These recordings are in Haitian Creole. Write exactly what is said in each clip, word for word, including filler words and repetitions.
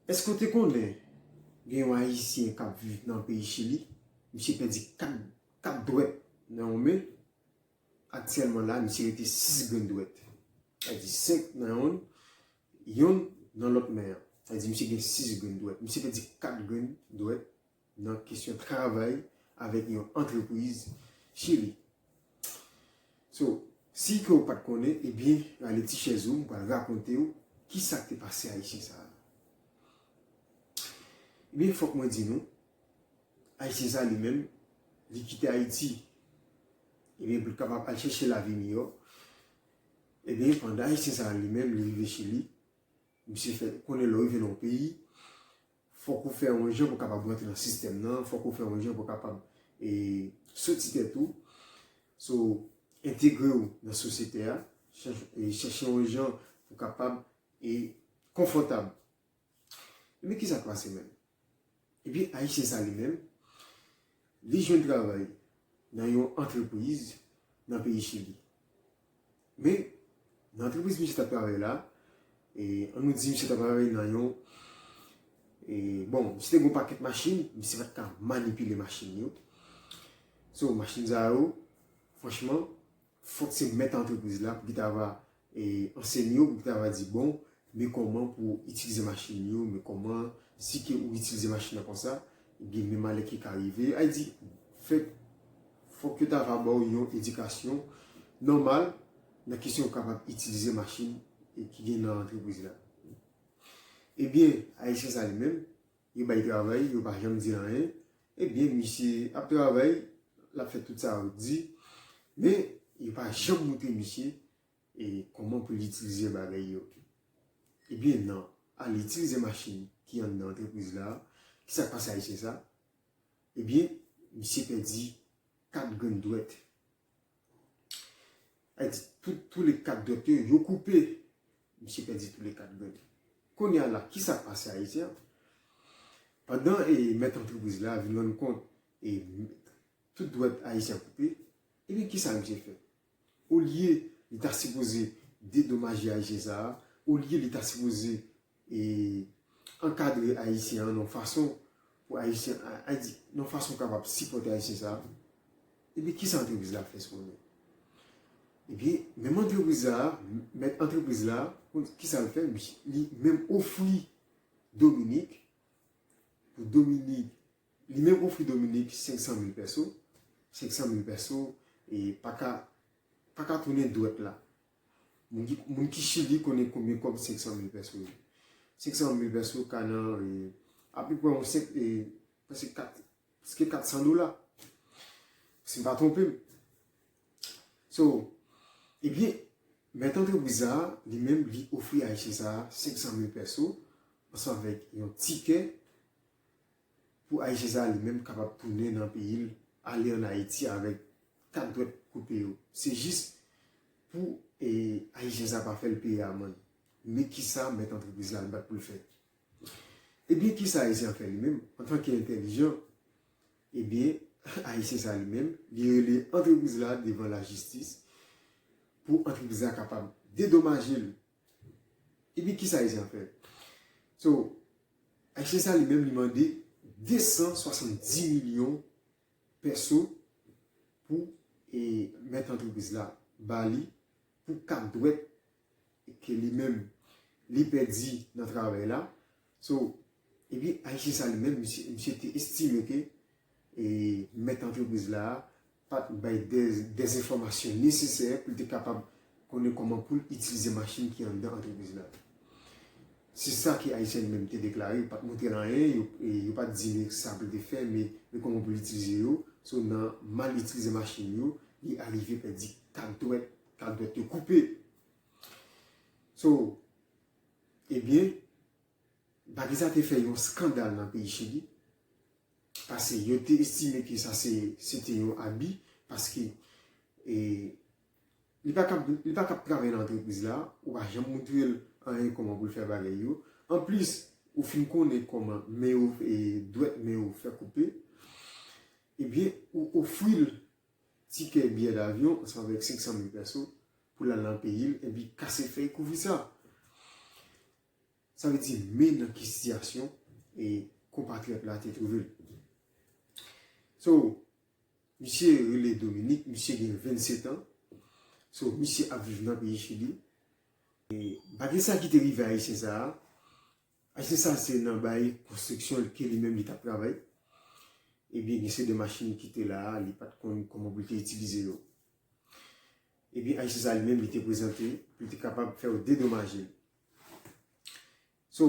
Èske w te konnen gen yon Ayisyen k ap viv nan peyi Chili? Misye pèdi kat, kat dwèt nan yon men. Aktyèlman la, misye rete sis grenn dwèt. Sa vle di senk nan yonn, yonn nan lòt men an. Sa vle di misye gen sis grenn dwèt. Misye pèdi kat grenn dwèt nan kesyon travay avèk yon antrepriz Chili. So, si ke w pa t konnen, ebyen, rale ti chèz ou, m pral rakonte w kisa k te pase Ayisyen sa a. Ebyen, fòk mwen di nou, Ayisyen sa li menm, li kite Ayiti, ebyen, pou l kapab al chèche lavi miyò. Ebyen, pandan Ayisyen sa li menm, li rive Chili, misye fè konnen lè w rive nan yon peyi, fòk ou fè yon jan pou w kapab rantre nan sistèm nan, fòk ou fè yon jan pou w kapab e, soti tèt ou, so, entegre w nan sosyete a, chèch- e, chèche yon jan pou w kapab e konfòtab. Ebyen, kisa k pase menm? Ebyen, Ayisyen sa li menm, li jwenn travay nan yon antrepriz nan peyi Chili. Men, nan antrepriz misye t ap travay la, e, ann nou di misye t ap travay nan yon, e, bon, misye te gen yon pakèt machin, misye pa t ka manipile machin yo. So, machin sa yo, franchman, fòk se mèt antrepriz la pou ki ta va, e, ansenye w, pou ki ta va di, bon, men kòman pou w itilize machin yo, men kòman, si ke ou itilize machin nan konsa, ebyen, men malè ki ka rive. Sa vle di, fèt, fòk yo ta va ba w yon edikasyon nòmal nan kesyon w kapab itilize machin, e, ki gen nan antrepriz la. Ebyen, Ayisyen sa li menm, yo bay travay, yo pa janm di anyen. Ebyen, misye ap travay, l ap fè tout sa yo di, men yo pa janm montre misye, e, kòman pou l itilize bagay yo. Ebyen, nan al itilize machin ki anndan antrepriz la, kisa k pase Ayisyen sa? Ebyen, misye pèdi kat grenn dwèt. Sa vle di, tout, tou le kat dwèt yo, yo koupe. Misye pèdi tou le kat dwèt. Kounye a la, kisa k pase Ayisyen an? Pandan, e, mèt antrepriz la vin rann kont, e, tout dwèt Ayisyen an koupe, ebyen, kisa misye fè? Olye li ta sipoze dedomaje Ayisyen sa a, olye li ta sipoze, e, ankadre Ayisyen an nan fason pou Ayisyen, a, a di, nan fason kapab sipòte Ayisyen sa a, ebyen, kisa antrepriz la fè sou li? Ebyen, menm antrepriz la, mèt antrepriz la, kisa l fè? Li menm ofri Dominik, pou Dominik, li menm ofri Dominik senk san mil pèso, senk san mil pèso, e pa ka, pa ka tounen dwèt la. Moun ki, moun ki Chili konnen konbyen kòb senk san mil pèso ye. Senk san mil pèso ka nan, e, apeprè yon senk, e, prèske kat, prèske kat san dola. Si m pa twonpe m. So, ebyen, mèt antrepriz sa a, li menm, li ofri Ayisyen sa a senk san mil pèso, ansanm avèk yon tikè pou Ayisyen sa a li menm kapab tounen nan peyi l, ale ann Ayiti avèk kat dwèt koupe yo. Se jis pou, e, Ayisyen sa a pa fè l peye amann. Men kisa mèt antrepriz la al bat pou l fè? Ebyen, kisa Ayisyen an fè li menm? Antanke entèlijan, ebyen, Ayisyen sa li menm, li rele antrepriz la devan lajistis pou antrepriz la kapab dedomaje l. Ebyen, kisa Ayisyen an fè? So, Ayisyen sa li menm, li mande de san swasanndis milyon pèso pou, e, mèt antrepriz la ba li pou kat dwèt ke li menm li pèdi nan travay la. So, ebyen, Ayisyen sa li menm, misye, misye te estime ke, e, mèt antrepriz la pa t bay dè, dè enfòmasyon nesesè pou l te kapab konnen kòman pou l itilize machin ki anndan antrepriz la. Se sa ke Ayisyen li menm te deklare, yo pa t montre l anyen, yo, e, yo pa t di men sa pou l te fè, men, men kòman pou l itilize yo. So, nan mal itilize machin yo, li arive pèdi kat dwèt, kat dwèt yo koupe. So, ebyen, bagay sa te fè yon eskandal nan peyi Chili, paske yo te estime ke sa se, se te yon abi, paske, e, li pa kab, li pa kab travay nan antrepriz la, ou pa janm montre l anyen kòman pou l fè bagay yo. Anplis, ou fin konnen kòman men yo, e, dwèt men yo fè koupe, ebyen, ou ofri l tikè biyè davyon ansanm avèk senk san mil pèso pou l al nan peyi l, epi kase fèy kouvri sa. Sa vle di men nan ki sitiyasyon e konpatriyòt la te twouve l. So, misye rele Dominique, misye gen vennsetan. So, misye ap viv nan peyi Chili. E bagay sa ki te rive Ayisyen sa a, Ayisyen sa a se nan bay konstriksyon ke li menm li t ap travay. Ebyen, gen seri de machin ki te la a, li pa t konn kòman pou l te itilize yo. Ebyen, Ayisyen sa a li menm li te prezante pou l te kapab fè yo dedomaje l. So,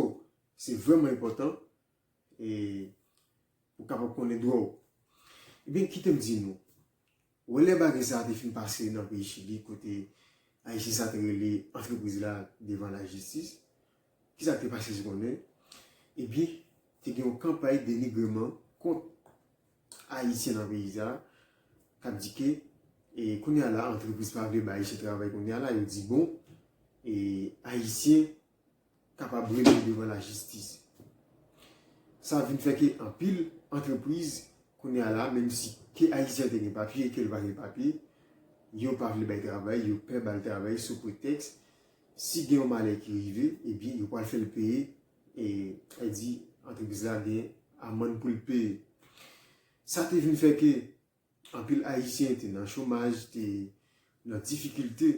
se vrèman enpòtan e pou w kapab konnen dwa w. Ebyen, kite m di nou, wè lè bagay sa a te fin pase nan peyi Chili, kote Ayisyen sa te rele antrepriz la devan lajistis, kisa k te pase, si w konnen? Ebyen, te gen yon kanpay denigreman kont Ayisyen nan peyi sa, k ap di ke, e, kounye a la, antrepriz pa vle bay Ayisyen travay kounye a la, yo di, bon, e, Ayisyen kapab rele devan lajistis. Sa vin fè ke anpil antrepriz, kounye a la, menm si ke Ayisyen te gen papye, ke l pa gen papye, yo pa vle bay travay, yo pè ba l travay sou pretèks, si gen yon malè ki rive, ebyen, yo pral fè l peye, e, sa vle di, antrepriz la gen amann pou l peye. Sa te vin fè ke anpil Ayisyen te nan chomaj, te nan difikilte,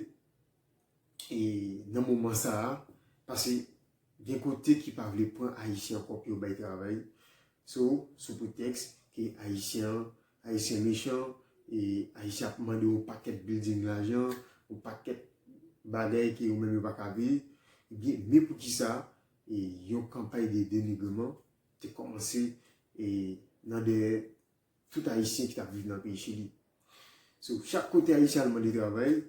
e nan moman sa a, paske gen kote ki pa vle pran Ayisyen ankò pou yo bay travay. So, sou pretèks ke Ayisyen an, Ayisyen mechan, e Ayisyen ap mande yon pakèt building lajan, yon pakèt bagay ke yo menm yo pa ka peye. Ebyen, men poukisa, e, yon kanpay de denigreman te kòmanse, e, nan dèyè tout Ayisyen ki t ap viv nan peyi Chili. So, chak kote Ayisyen al mande travay,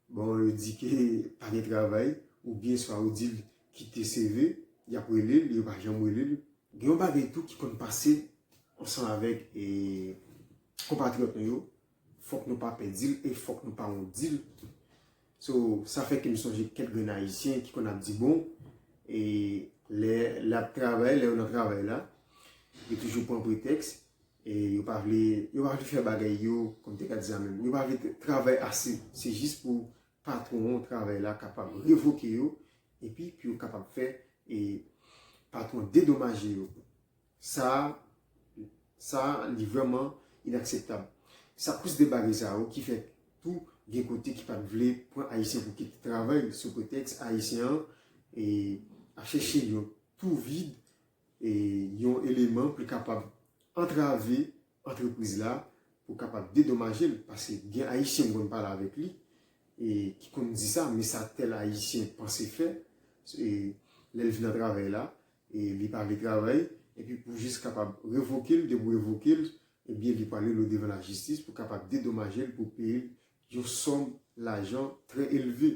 bon, yo di ke pa gen travay, oubyen swa yo di l kite C V, y ap rele l, yo pa janm rele l. Gen yon bagay tou ki konn pase ansanm avèk, e, konpatriyòt nou yo, fòk nou pa pè di l e fòk nou pa wont di l. So, sa fè ke m sonje kèk grenn Ayisyen ki konn ap di, bon, e, lè l ap travay, lè yo nan travay la, yo toujou pran pretèks, e yo pa vle, yo pa vle fè bagay yo, kòm te ka di sa menm, yo pa vle t-, travay ase. Se jis pou patwon travay la kapab revoke yo, epi pou yo kapab fè, e, patwon dedomaje yo. Sa, sa, li vrèman inakseptab. Sa plis de bagay sa yo ki fè tou gen kote ki pa t vle pran Ayisyen pou kite travay sou pretèks Ayisyen an, e, ap chèche yon twou vid, e, yon eleman pou l kapab antrave antrepriz la, pou kapab dedomaje l, paske gen Ayisyen m konn pale avèk li, e, ki konn di sa, men sa tèl Ayisyen panse fè, e, lè l vin nan travay la, e, li pa vle travay, epi pou jis kapab revoke l, depi w revoke l, ebyen, li pral rele w devan lajistis pou kapab dedomaje l, pou peye l yon sòm lajan trè elve.